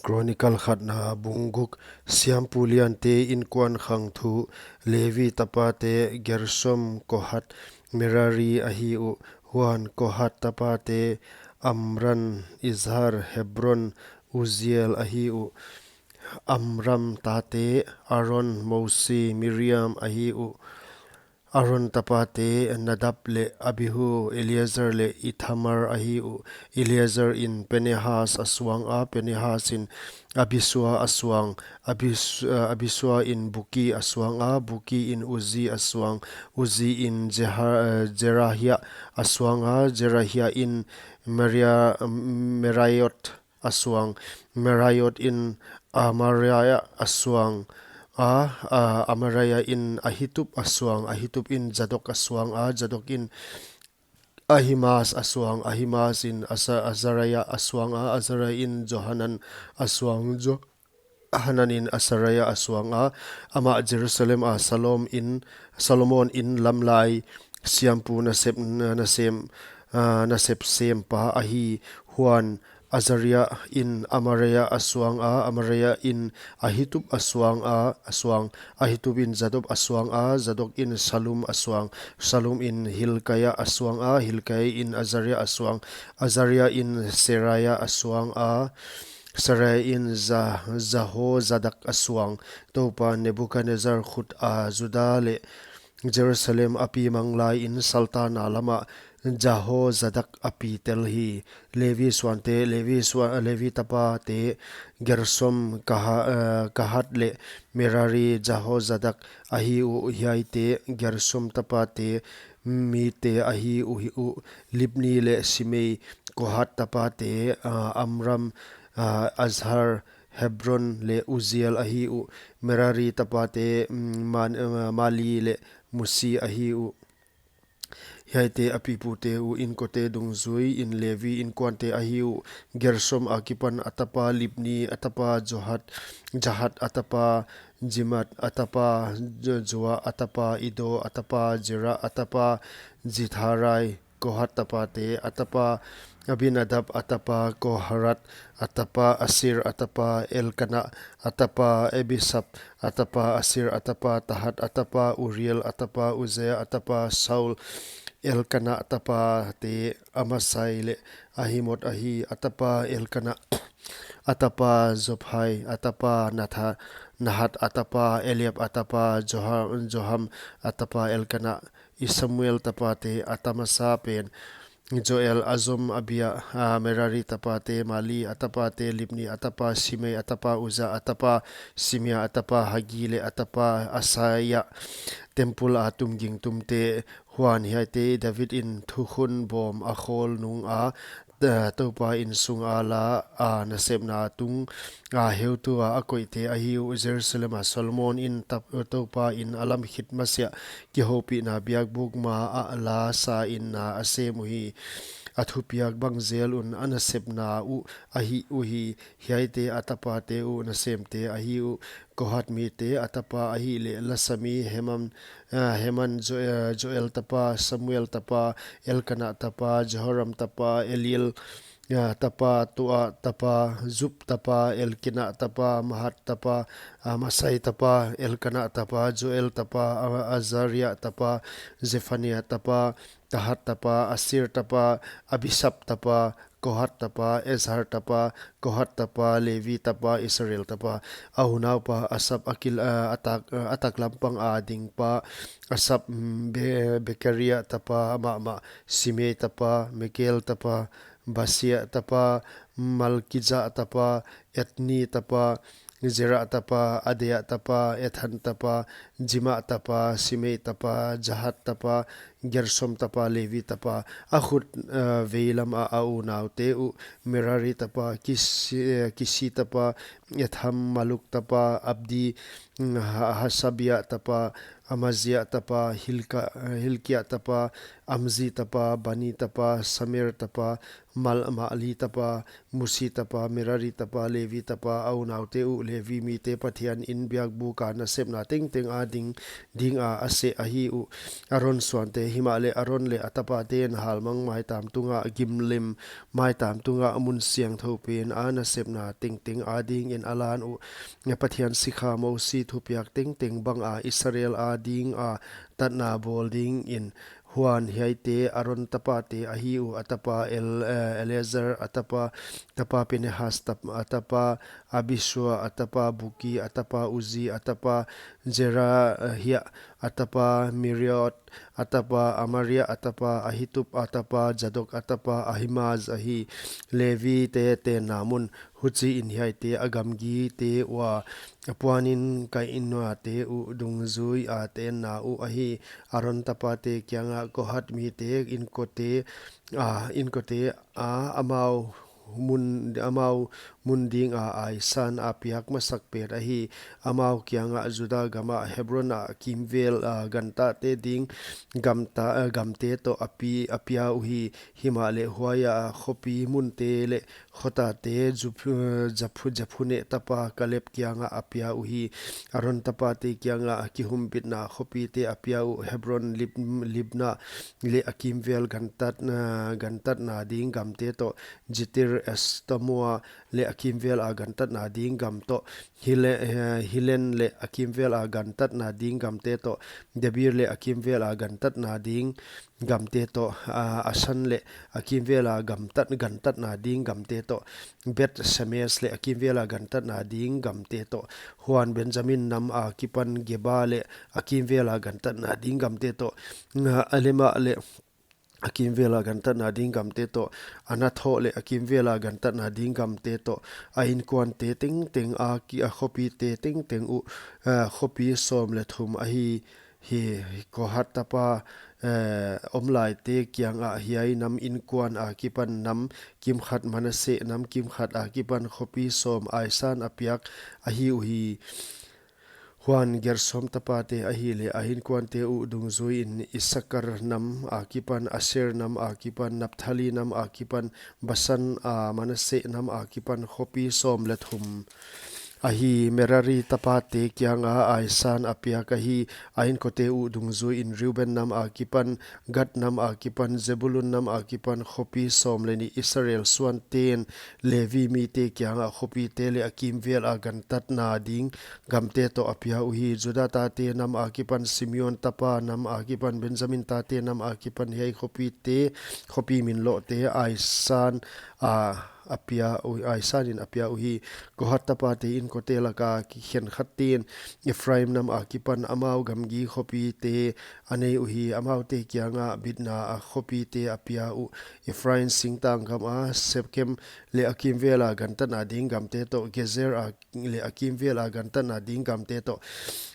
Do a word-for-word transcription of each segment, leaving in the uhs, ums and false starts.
Chronicle khatna bung guk. Siampu liante inkuan khang thu. Levi tapate Gersom, Kohat, Merari ahi uh. Huan Kohat tapate Amram, Izhar, Hebron, Uzziel ahi uh. Amram tate Aaron, Mosi, Miriam ahi uh. Aaron tapate Nadab leh Abihu, Eleazar leh Ithamar ahi uh. Eleazar in Pinehas a suang a, Pinehas in Abisua a suang, Abis-, uh, Abisua in Buki a suang a, Buki in Uzi a suang, Uzi in Jeha-, uh, Zerahia a suang a, Zerahia in Meria-, Meraiot a suang, Meraiot in Amaria a suang a, uh, Amaria in Ahitub a suang, Ahitub in Zadok a suang a, Zadok in Ahimaaz a suang, Ahimaaz in Asa-, Azariah a suang a, Azariah in Johanan a suang, Johanan in Asariah a suang a. Amah Jerusalem a Salom in, Solomon in lamlai siampu nasep, nasem, uh, nasep sempa ahi. Huan Azariah in Amaria a suang a, Amaria in Ahitub a suang a, a suang, Ahitub in Zadok a suang a, Zadok in Salum a suang, Salum in Hilkiah a suang a, Hilkiah in Azariah a suang, Azariah in Seraiah a suang a, Seraiah in Za-, Zahozadak a suang. Toupa Nebuchadnezzar khut a Juda leh Jerusalem a pi mang lai in saltanna lamah Zahozadak a pi tel hi. Levi suante, Levi sua-, Levi tapate Gersom, Kaha-, eh, Kahat leh Merari, Zahozadak ahi uh. Hiaite Gersom tapate mite ahi uhi uh. Libni leh Simei, Kohat tapate, ah, Amram, ah, Izhar, Hebron leh Uzziel ahi uh. Merari tapate, mm, Man-, eh, Mahli leh Musi ahi uh. Hiaite a pipute uh inkote dungzui in Levi inkuante ahi uh. Gersom akipan a tapa Libni, a tapa Johat, Jahat, a tapa Zimat, a tapa Jo-, Joa, a tapa Iddo, a tapa Zera, a tapa Zitharai. Kohat tapate, a tapa Abinadab, a tapa Koharat, a tapa Asir, a tapa Elkana, a tapa Abisap, a tapa Asir, a tapa Tahat, a tapa Uriel, a tapa Uzia, a tapa Saul. Elkana tapate Amasai leh Ahimot ahi, a tapa Elkana, a tapa Zophai, a tapa Natha-, Nahat, a tapa Eliab, a tapa Joha-, Joham, a tapa Elkana. I Samuel tapate, a tapa Masa pen Joel, a zom Abia, a Merari tapate Mahli, a tapate Libni, a tapa Simei, a tapa Uza, a tapa Simia, a tapa Hagi leh a tapa Asaia. Temple a tumging tumte. Huan hiaite David in thukhun bawm a khawl nung a, eh, Toupa in sung a la, a nasepna tung a heutu a a koihte ahi uh. Jerusalem a Solomon in tap-, Toupa in a lam khit masiah kihoupihna biakbuk ma ah la sa in na a sem uhi. A thupiak bang zel un a nasepna uh ahi uhi. Hiaite a tapate uh nasemte ahi uh. Kohat mite a tapa ahihleh lasa mi Heman, ah, Heman, Jo-, eh, Joel tapa, Samuel tapa, Elkana tapa, Jehoram tapa, Eliel, ah, tapa, Toa tapa, Zub tapa, Elkana tapa, Mahat tapa, Amasai tapa, Elkana tapa, Joel tapa, A-, Azaria tapa, Zefania tapa, Tahat tapa, Asir tapa, Abisap tapa, Kohat tapa, Izhar tapa, Kohat tapa, Levi tapa, Israel tapa. A unaupa Asap, a kil-, a, a tak, a taklam pang a dingpa Asap, mm, Be-, Bekaria tapa, amah mah Simei tapa, Mikel tapa, Basia tapa, Malkija tapa, Etni tapa, Zera tapa, Adea tapa, Ethan tapa, Zima tapa, Simei tapa, Jahat tapa, Gersom tapa, Levi tapa. A khut, eh, veilam a, a unaute uh, Merari tapa, Kisi, eh, Kisi tapa, Etham, Maluk tapa, Abdi, mm, Ha-, Hasabia tapa, Amazia tapa, Hilka-, eh, Hilkia tapa, Amzi tapa, Bani tapa, Samer tapa, Mal-, Mahli tapa, Musi tapa, Merari tapa, Levi tapa. A unaute uh, Levi mite Pathian in biakbuk a nasepna tengteng a ding, ding a a seh ahi uh. Aron suante Himahleh Aron leh a tapate'n halmang maitam tunga gimlim, maitam tunga mun siangthou pen a nasepna tengteng adingin a lan uh Pathian sikha Mosi thupiak tengteng banga Israel adinga tatna bawl dingin. Huan hiaite Aron tapate ahi uh: a tapa El, eh, Eleazar, a tapa, tapa Pinehas, tap-, a tapa Abisua, a tapa Buki, a tapa Uzi, a tapa Zerahia, a tapa Miriot, a tapa Amaria, a tapa Ahitub, a tapa Zadok, a tapa Ahimaaz ahi. Levite tenna mun. Huchiin hiaite a gamgite ua puanin ka innkuante uh dungzui a tenna uh ahi. Aron tapate kianga Kohat mite inkuante, a, inkuante a amau mun, amau mun dinga aisan a piak masak pen ahi. Amau kianga Juda gama Hebron a kimvel a gantate ding gamta, a, gamte toh a pi-, a pia uhi. Himahleh huaia khopi munte leh khotate Juph-, Japhu-, Jephuneh tapa Kaleb kianga a pia uhi. Aron tapate kianga a kihumbitna khopite a pia uh: Hebron, Lib-, Libna leh a kimvel gantat, a, gantatna ding gamte toh, Jatir, Estemoa leh a kimvel a gantatna ding gam toh, Hile-, eh, Hilen leh a kimvel a gantatna ding gamte toh, Debir leh a kimvel a gantatna ding gamte toh, a, Asan leh a kimvel a gamtat-, gantatna ding gamte toh, Beth Semes leh a kimvel a gantatna ding gamte toh. Huan Benjamin nam akipan Geba leh a kimvel a gantatna ding gamte toh, a, Alema leh a kimvel a gantatna ding gamte toh, Anathoth leh a kimvel a gantatna ding gamte toh, a inkuante tengteng a ki-, a khopite tengteng uh, a, khopi sawm leh thum ahi. Hi, Kohat tapa, eh, omlaite kianga hiai nam inkuan akipan nam kimkhat, Manase nam kimkhat akipan khopi sawm aisan a piak ahi uhi. Huan Gersom tapate ahihleh a inkuante uh dungzuiin Isakar nam akipan, Aser nam akipan, Naphtali nam akipan, Basan a Manase nam akipan khopi sawm leh thum ahi. Merari tapate kianga aisan a piak ahi. A inkuante uh dungzuiin Reuben nam akipan, Gad nam akipan, Zebulun nam akipan khopi sawm leh nih. Israel suanten Levi mite kianga khopite leh a kimvel a gantatna ding gamte toh a pia uhi. Juda tate nam akipan, Simeon tapa nam akipan, Benjamin tate nam akipan hiai khopite, khopi minlohte aisan a, a pia u-, aisanin a pia uhi. Kohat tapate inkuante laka khenkhatte'n Ephraim nam akipan amau gamgi khopite a nei uhi. Amaute kianga bitna a khopite a pia uh: Ephraim singtang gama Sekem leh a kimvel a gantatna ding gamte toh, Gezer a leh a kimvel a gantatna ding gamte toh,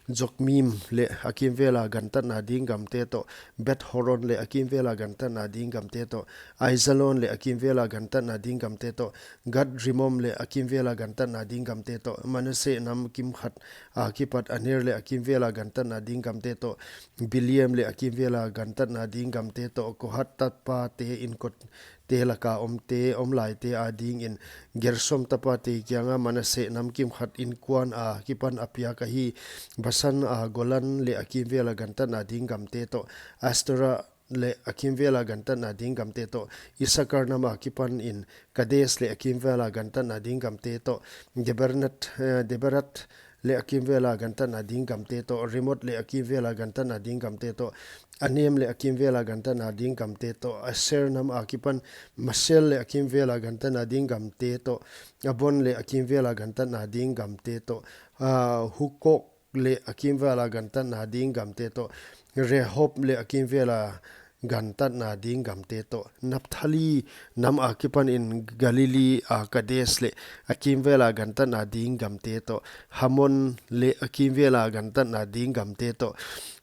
Jokmim leh a kimvel a gantatna ding gamte toh, Beth Horon leh a kimvel a gantatna ding gamte toh, Aijalon leh a kimvel a gantatna ding gamte toh, Gath Rimon leh a kimvel a gantatna ding gamte toh, Manase nam kimkhat akipat Aner leh a kimvel a gantatna ding gamte toh, Bileam leh a kimvel a gantatna ding gamte toh. Kohat tapate inkuante laka omte, omlaite adingin Gersom tapate kianga Manase nam kimkhat inkuan akipan a piak ahi. Basan a Golan leh a kimvel a gantatna ding gamte toh, Astarot leh a kimvel a gantatna ding gamte toh, Isakar nam akipanin Kades leh a kimvel a gantatna ding gamte toh, Daberat, eh, Daberat leh a kimvel a gantatna ding gamte toh, Rimon leh a kimvel a gantatna ding gamte toh, Aneme leh a kimvel a gantatna ding gamte toh, Aser nam akipan Misal leh a kimvel a gantatna ding gamte toh, Abdon leh a kimvel a gantatna ding gamte toh, ah, Hukok leh a kimvel a gantatna ding gamte toh, Rehob leh a kimvel a gantatna ding gamte toh. Naphtali nam akipanin Galili a Kades leh a kimvel a gantatna ding gamte toh, Hamon leh a kimvel a gantatna ding gamte toh,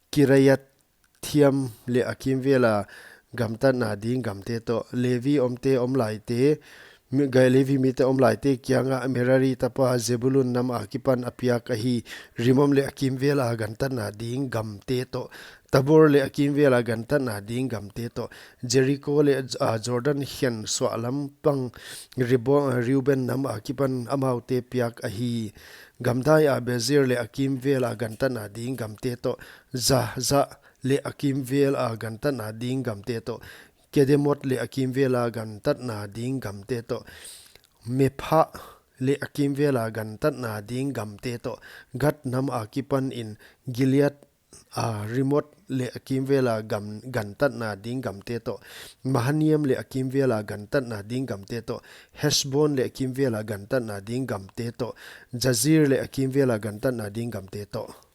Kiriathaim leh a kimvel a gantatna ding gamte toh. Levi omte omlaite, mi-, ga-, Levi mite omlaite kianga Merari tapa Zebulun nam akipan a piak ahi. Rimon leh a kimvel a gantatna ding gamte toh, Tabor leh a kimvel a gantatna ding gamte toh, Jeriko leh, ah, Jordan khen suahlam pang Ribo-, Reuben nam akipan amaute piak ahi. Gamdai a Bezer leh a kimvel a gantatna ding gamte toh, Jaza leh a kimvel a gantatna ding gamte toh, Kedemoth leh a kimvel a gantatna ding gamte toh, Mephaath leh a kimvel a gantatna ding gamte toh, Gad nam a kipan in Gilead a Ramoth leh a kimvel a gam, gantatna ding gamte toh, Mahanaim leh a kimvel a gantatna ding gamte toh, Heshbon leh a kimvel a gantatna ding gamte toh, Jazer leh a kimvel a gantatna ding gamte toh.